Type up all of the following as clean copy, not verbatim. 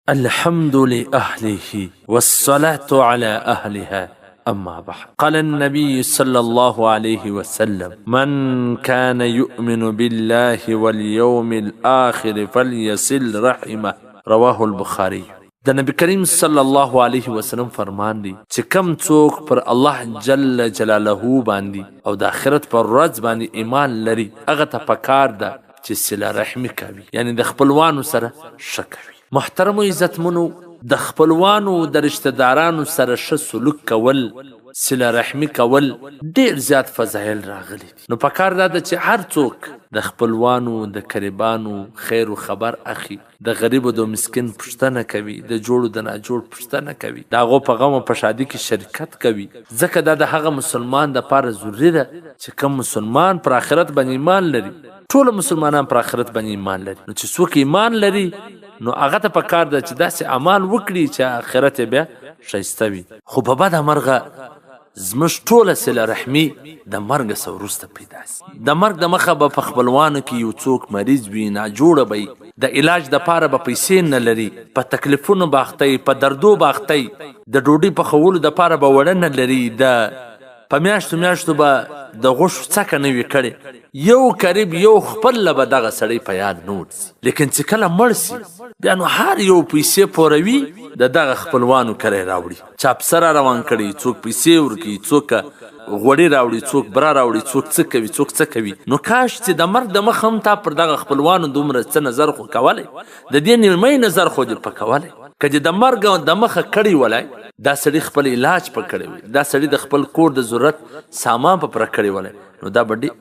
الحمد لأهله والصلاة على أهلها، أما بعد. قال النبي صلى الله عليه وسلم: من كان يؤمن بالله واليوم الآخر فليصل رحمه. رواه البخاري. د نبی کریم صلی الله علیه وسلم فرمان دی چې کم څوک پر الله جل جلاله باندې او د آخرت پر ورځ باندې ایمان لري، هغه ته پکار ده چې صله رحمي کوي، یعنی د خپلوانو سره ښه کوي. محترمو عزتمنو، د خپلوانو د رشته دارانو سره ښه سلوک کول، صله رحمي کول ډیر زیات فضایل راغلي دي. نو پکار دا ده چې هر څوک د خپلوانو د قریبانو خیر و خبر اخلي، د غریب او د مسکین پوښتنه کوي، د جوړو د ناجوړ پوښتنه کوي، د هغو په غم او په ښادي کې شرکت کوي، ځکه دا د هغه مسلمان دپاره ضروري ده چې کوم مسلمان پر آخرت باندې ایمان لري. ټول مسلمانان پر آخرت باندې ایمان لري، نو چې څوک ایمان لري نو هغه ته پکار ده چې داسې اعمال وکړي چې آخرت یې بیا ښایسته وي. خو په بده مرغه زموږ ټوله صله رحمي د مرګ څخه وروسته پیدا سي. د مرګ د مخه به په خپلوانو کې یو څوک مریض وي، ناجوړه به وي، د علاج دپاره به پیسې نه لري، په تکلیفونو به اخته وي، په دردو به اخته وي، د ډوډۍ پخولو دپاره به وړه نه لري، د په میاشتو میاشتو به د غوښو څکه نه وي کړې، یو قریب یو خپل له به دغه سړی په یاد نه ورځي. لیکن چې کله مړ سي بیا نو هر یو پیسې پوروي، د دغه خپلوانو کره یې راوړي، چا پسه را روان کړي، څوک پیسې ورکوي، څوک غوړي راوړي، څوک بره راوړي، څوک څه کوي، څوک څه کوي. نو کاش چې د مرګ د مخه هم تا پر دغه خپلوانو دومره څه نظر خو کولی، د دې نیمه نظر خو دې په کولی. که دې د مرګ د مخه کړی ولای، دا سړي خپل علاج په کړی وي، دا سړي د خپل کور د ضرورت سامان په پوره کړی ولای، نو دا به ډېر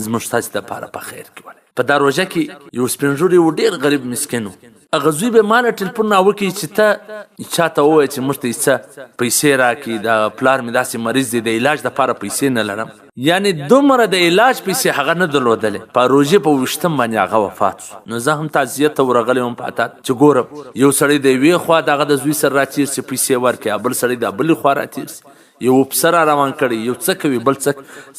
زموږ ستاسې دپاره په خیر کې ولای. په دا روژه کې یو سپین ږیری و، ډېر غریب مسکین و. هغه زوی به ماله ټلیفون راوکړي چې ته چاته ووایه چې موږ ته یې څه پیسې راکړي، د پلار مې داسې مریض دی، د علاج دپاره پیسې نه لرم. یعنی دومره د علاج پیسې هغه نه درلودلې. په روژې په ویشتم باندې هغه وفات شو. نو زه هم تعزیت ته ورغلی وم په اطاعت چې ګورم یو سړی د یوې خوا د هغه د زوی سره راتېر سي پیسې ورکړي، بل سړی د بلې خوا راتېر سي، یو پسه را روان کړي، یو څه کوي، بل څه.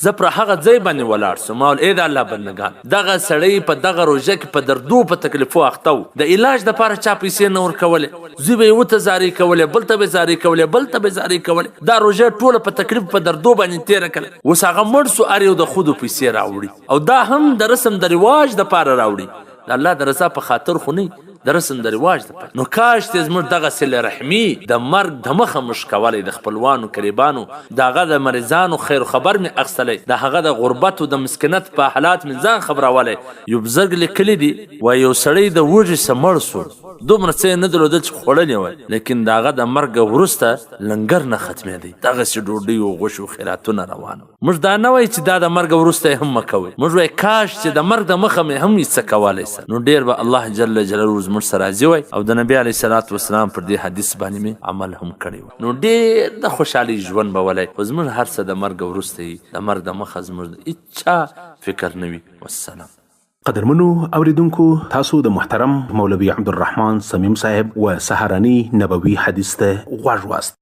زه پر هغه ځای باندې ولاړ سوم، ما ویل ای د الله بندګان، دغه سړی په دغه روژه کې په دردو په تکلیفو اخته و، د علاج دپاره چا پیسې نه ورکولې، زوی به یې ورته زارۍ کولې، بل ته به یې زارۍ کولې، بل ته به یې زارۍ کولې، دا روژه ټوله په تکلیف په دردو باندې تېره کړه. اوس هغه مړ سو، هر یو د خودو پیسې راوړي، او دا هم د رسم د رواج دپاره راوړي، د الله د رضا په خاطر خو نه، د رسم د رواج دپاره. نو کاش چې زموږ دغه صله رحمي د مرګ د مخه موږ کولی، د خپلوانو قریبانو د هغه د مریضانو خیر خبر مې اخیستلی، د هغه د غربت او د مسکنت په حالات مې ځان خبرولی. یو بزرګ لیکلي دي، وایي یو سړی د وږي څخه مړ سو، دومره څه یې نه درلودل چې خوړلی وای، لیکن د هغه د مرګ وروسته لنګر نه ختمېدی، دغسې ډوډۍ او غوښې او خیراتونه روان وو. موږ دا نه وایو چې دا د مرګ وروسته یې هم مه کوئ، موږ وایو کاش چې د مرګ د مخه مې هم څه کولی سه، نو ډېر به الله جل جلاله زموږ سره راضي وای، او د نبي علیه الصلاة والسلام پر دې حدیث باندې مې عمل هم کړی وای، نو ډېر د خوشحالۍ ژوند به ولای. خو زموږ هر څه د مرګ وروسته وي، د مرګ د مخه زموږ د هیچا فکر نه وي. والسلام. قدرمنو اوریدونکو، تاسو د محترم مولوي عبدالرحمن صمیم صاحب و سهارني نبوي حدیث ته غوږ واست.